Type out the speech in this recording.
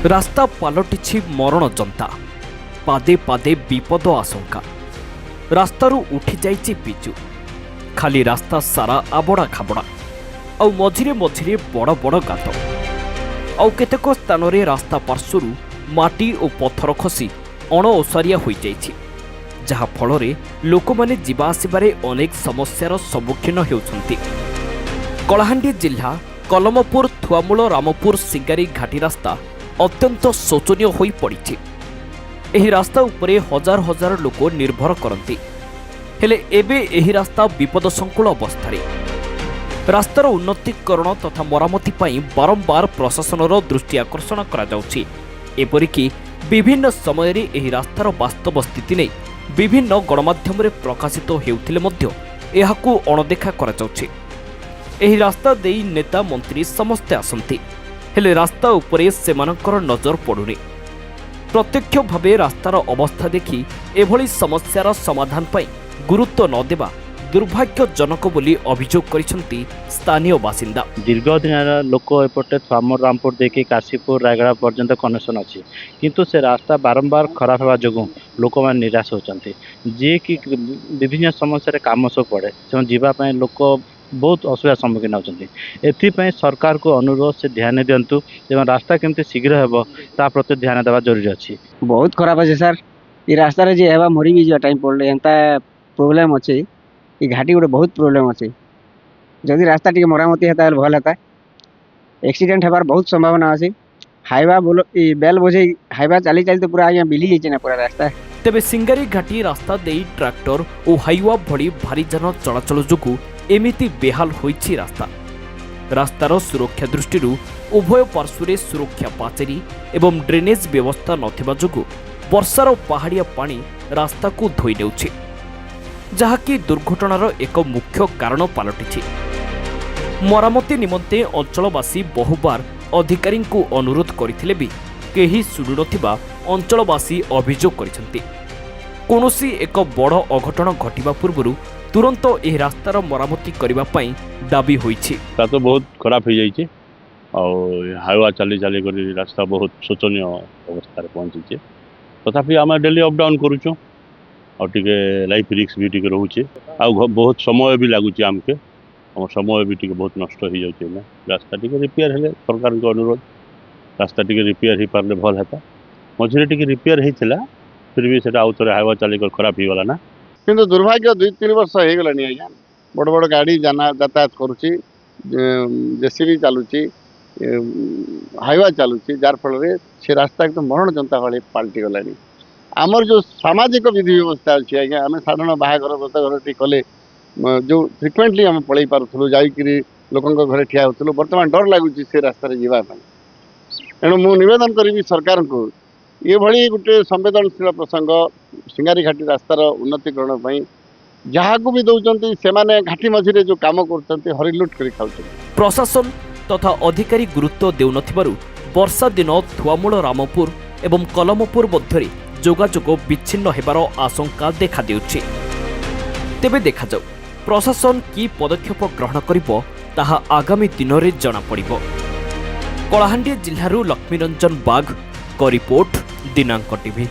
ରାସ୍ତା ପାଲଟିଛି ମରଣ ଯନ୍ତା। ପାଦେ ପାଦେ ବିପଦ ଆଶଙ୍କା। ରାସ୍ତାରୁ ଉଠିଯାଇଛି ପିଚୁ। ଖାଲି ରାସ୍ତା ସାରା ଆବଡ଼ା ଖାବଡ଼ା ଆଉ ମଝିରେ ମଝିରେ ବଡ଼ ବଡ଼ ଗାତ। ଆଉ କେତେକ ସ୍ଥାନରେ ରାସ୍ତା ପାର୍ଶ୍ୱରୁ ମାଟି ଓ ପଥର ଖସି ଅଣଓସାରିଆ ହୋଇଯାଇଛି, ଯାହାଫଳରେ ଲୋକମାନେ ଯିବା ଆସିବାରେ ଅନେକ ସମସ୍ୟାର ସମ୍ମୁଖୀନ ହେଉଛନ୍ତି। କଳାହାଣ୍ଡି ଜିଲ୍ଲା କଲମପୁର ଥୁଆମୂଳ ରାମପୁର ସିଙ୍ଗାରୀ ଘାଟି ରାସ୍ତା ଅତ୍ୟନ୍ତ ଶୋଚନୀୟ ହୋଇପଡ଼ିଛି। ଏହି ରାସ୍ତା ଉପରେ ହଜାର ହଜାର ଲୋକ ନିର୍ଭର କରନ୍ତି। ହେଲେ ଏବେ ଏହି ରାସ୍ତା ବିପଦସଙ୍କୁଳ ଅବସ୍ଥାରେ। ରାସ୍ତାର ଉନ୍ନତିକରଣ ତଥା ମରାମତି ପାଇଁ ବାରମ୍ବାର ପ୍ରଶାସନର ଦୃଷ୍ଟି ଆକର୍ଷଣ କରାଯାଉଛି। ଏପରିକି ବିଭିନ୍ନ ସମୟରେ ଏହି ରାସ୍ତାର ବାସ୍ତବ ସ୍ଥିତି ନେଇ ବିଭିନ୍ନ ଗଣମାଧ୍ୟମରେ ପ୍ରକାଶିତ ହେଉଥିଲେ ମଧ୍ୟ ଏହାକୁ ଅଣଦେଖା କରାଯାଉଛି। ଏହି ରାସ୍ତା ଦେଇ ନେତା, ମନ୍ତ୍ରୀ ସମସ୍ତେ ଆସନ୍ତି, ହେଲେ ରାସ୍ତା ଉପରେ ସେମାନଙ୍କର ନଜର ପଡ଼ୁନି। ପ୍ରତ୍ୟକ୍ଷ ଭାବେ ରାସ୍ତାର ଅବସ୍ଥା ଦେଖି ଏଭଳି ସମସ୍ୟାର ସମାଧାନ ପାଇଁ ଗୁରୁତ୍ୱ ନ ଦେବା ଦୁର୍ଭାଗ୍ୟଜନକ ବୋଲି ଅଭିଯୋଗ କରିଛନ୍ତି ସ୍ଥାନୀୟ ବାସିନ୍ଦା। ଦୀର୍ଘ ଦିନର ଲୋକ ଏପଟେ ଥୁଆମୂଳ ରାମପୁର ଦେଇକି କାଶୀପୁର, ରାୟଗଡ଼ା ପର୍ଯ୍ୟନ୍ତ କନେକ୍ସନ୍ ଅଛି। କିନ୍ତୁ ସେ ରାସ୍ତା ବାରମ୍ବାର ଖରାପ ହେବା ଯୋଗୁଁ ଲୋକମାନେ ନିରାଶ ହେଉଛନ୍ତି। ଯିଏକି ବିଭିନ୍ନ ସମସ୍ୟାରେ କାମ ସବୁ ପଡ଼େ, ସେମାନେ ଯିବା ପାଇଁ ଲୋକ ବହୁତ ଅସୁବିଧାର ସମ୍ମୁଖୀନ ହେଉଛନ୍ତି। ଏଥିପାଇଁ ସରକାରକୁ ଅନୁରୋଧ, ସେ ଧ୍ୟାନ ଦିଅନ୍ତୁ ଏବଂ ରାସ୍ତା କେମିତି ଶୀଘ୍ର ହେବ, ତା ପ୍ରତି ଧ୍ୟାନ ଦେବା ଜରୁରୀ ଅଛି। ବହୁତ ଖରାପ ଅଛି ସାର୍। ଏ ରାସ୍ତାରେ ଯେ ହେବା ମରି ବି ଯିବା ଟାଇମ୍ ପଡ଼ିଲେ, ଏନ୍ତା ପ୍ରୋବ୍ଲେମ୍ ଅଛି। ଏ ଘାଟି ଗୋଟେ ବହୁତ ପ୍ରୋବ୍ଲେମ୍ ଅଛି। ଯଦି ରାସ୍ତା ଟିକେ ମରାମତି ହେତା ହେଲେ ଭଲ ହେତା। ଆକ୍ସିଡେଣ୍ଟ ହେବାର ବହୁତ ସମ୍ଭାବନା ଅଛି। ହାଇୱା ବୋଲ ଇ ବେଲ୍ ବୋଝେଇ ହାଇୱା ଚାଲି ଚାଲି ତ ପୁରା ଆଜ୍ଞା ବିଲି ଯାଇଛି ନା ପୁରା ରାସ୍ତା। ତେବେ ସିଙ୍ଗାରୀ ଘାଟି ରାସ୍ତା ଦେଇ ଟ୍ରାକ୍ଟର ଓ ହାଇୱା ଭଳି ଭାରୀଯାନ ଚଳାଚଳ ଯୋଗୁଁ ଏମିତି ବେହାଲ ହୋଇଛି ରାସ୍ତା। ରାସ୍ତାର ସୁରକ୍ଷା ଦୃଷ୍ଟିରୁ ଉଭୟ ପାର୍ଶ୍ୱରେ ସୁରକ୍ଷା ପାଚେରୀ ଏବଂ ଡ୍ରେନେଜ୍ ବ୍ୟବସ୍ଥା ନଥିବା ଯୋଗୁଁ ବର୍ଷାର ପାହାଡ଼ିଆ ପାଣି ରାସ୍ତାକୁ ଧୋଇ ନେଉଛି, ଯାହାକି ଦୁର୍ଘଟଣାର ଏକ ମୁଖ୍ୟ କାରଣ ପାଲଟିଛି। ମରାମତି ନିମନ୍ତେ ଅଞ୍ଚଳବାସୀ ବହୁବାର ଅଧିକାରୀଙ୍କୁ ଅନୁରୋଧ କରିଥିଲେ ବି କେହି ଶୁଣୁନଥିବା ଅଞ୍ଚଳବାସୀ ଅଭିଯୋଗ କରିଛନ୍ତି। କୌଣସି ଏକ ବଡ଼ ଅଘଟଣ ଘଟିବା ପୂର୍ବରୁ ତୁରନ୍ତ ଏହି ରାସ୍ତାର ମରାମତି କରିବା ପାଇଁ ଦାବି ହୋଇଛି। ରାସ୍ତା ତ ବହୁତ ଖରାପ ହେଇଯାଇଛି ଆଉ ହାଇୱା ଚାଲି ଚାଲି କରି ରାସ୍ତା ବହୁତ ଶୋଚନୀୟ ଅବସ୍ଥାରେ ପହଞ୍ଚିଛି। ତଥାପି ଆମେ ଡେଲି ଅପ୍ ଡାଉନ୍ କରୁଛୁ ଆଉ ଟିକେ ଲାଇଫ୍ ରିସ୍କ ବି ଟିକେ ରହୁଛି ଆଉ ବହୁତ ସମୟ ବି ଲାଗୁଛି ଆମକେ। ଆମ ସମୟ ବି ଟିକେ ବହୁତ ନଷ୍ଟ ହେଇଯାଉଛି ଏଇନା। ରାସ୍ତା ଟିକେ ରିପେୟାର ହେଲେ, ସରକାରଙ୍କ ଅନୁରୋଧ, ରାସ୍ତା ଟିକେ ରିପେୟାର ହେଇପାରିଲେ ଭଲ ହେତା। ମଝିରେ ଟିକେ ରିପେୟାର ହେଇଥିଲା, ଫିର୍ ବି ସେଟା ଆଉ ଥରେ ହାଇୱା ଚାଲିକରି ଖରାପ ହେଇଗଲା ନା। କିନ୍ତୁ ଦୁର୍ଭାଗ୍ୟ, 2-3 ବର୍ଷ ହେଇଗଲାଣି ଆଜ୍ଞା, ବଡ଼ ବଡ଼ ଗାଡ଼ି ଯାତାୟାତ କରୁଛି, ଜେସିବି ଚାଲୁଛି, ହାଇୱା ଚାଲୁଛି, ଯାର ଫଳରେ ସେ ରାସ୍ତା ଏକଦମ ମରଣ ଯନ୍ତା ଭଳି ପାଲଟି ଗଲାଣି। ଆମର ଯେଉଁ ସାମାଜିକ ବିଧି ବ୍ୟବସ୍ଥା ଅଛି ଆଜ୍ଞା, ଆମେ ସାଧାରଣ ବାହାଘର ବ୍ରତଘରଟି କଲେ ଯେଉଁ ଫ୍ରିକୁଏଣ୍ଟଲି ଆମେ ପଳେଇ ପାରୁଥିଲୁ, ଯାଇକିରି ଲୋକଙ୍କ ଘରେ ଠିଆ ହେଉଥିଲୁ, ବର୍ତ୍ତମାନ ଡର ଲାଗୁଛି ସେ ରାସ୍ତାରେ ଯିବା ପାଇଁ। ଏଣୁ ମୁଁ ନିବେଦନ କରିବି ସରକାରଙ୍କୁ, ଏଭଳି ଗୋଟେ ସମ୍ବେଦନଶୀଳ ପ୍ରସଙ୍ଗ ସିଙ୍ଗାରୀ ଘାଟି ରାସ୍ତାର ଉନ୍ନତିକରଣ ପାଇଁ ଯାହାକୁ ବି ଦେଉଛନ୍ତି, ସେମାନେ ଘାଟି ମଝିରେ ଯେଉଁ କାମ କରୁଛନ୍ତି, ହରିଲୁଟ କରି ଖାଉଛନ୍ତି। ପ୍ରଶାସନ ତଥା ଅଧିକାରୀ ଗୁରୁତ୍ୱ ଦେଉନଥିବାରୁ ବର୍ଷା ଦିନ ଥୁଆମୂଳ ରାମପୁର ଏବଂ କଲମପୁର ମଧ୍ୟରେ ଯୋଗାଯୋଗ ବିଚ୍ଛିନ୍ନ ହେବାର ଆଶଙ୍କା ଦେଖାଦେଉଛି। ତେବେ ଦେଖାଯାଉ ପ୍ରଶାସନ କି ପଦକ୍ଷେପ ଗ୍ରହଣ କରିବ, ତାହା ଆଗାମୀ ଦିନରେ ଜଣାପଡ଼ିବ। କଳାହାଣ୍ଡି ଜିଲ୍ଲାରୁ ଲକ୍ଷ୍ମୀରଞ୍ଜନ ବାଘଙ୍କ ରିପୋର୍ଟ, ଦିନାଙ୍କ ଟିଭି।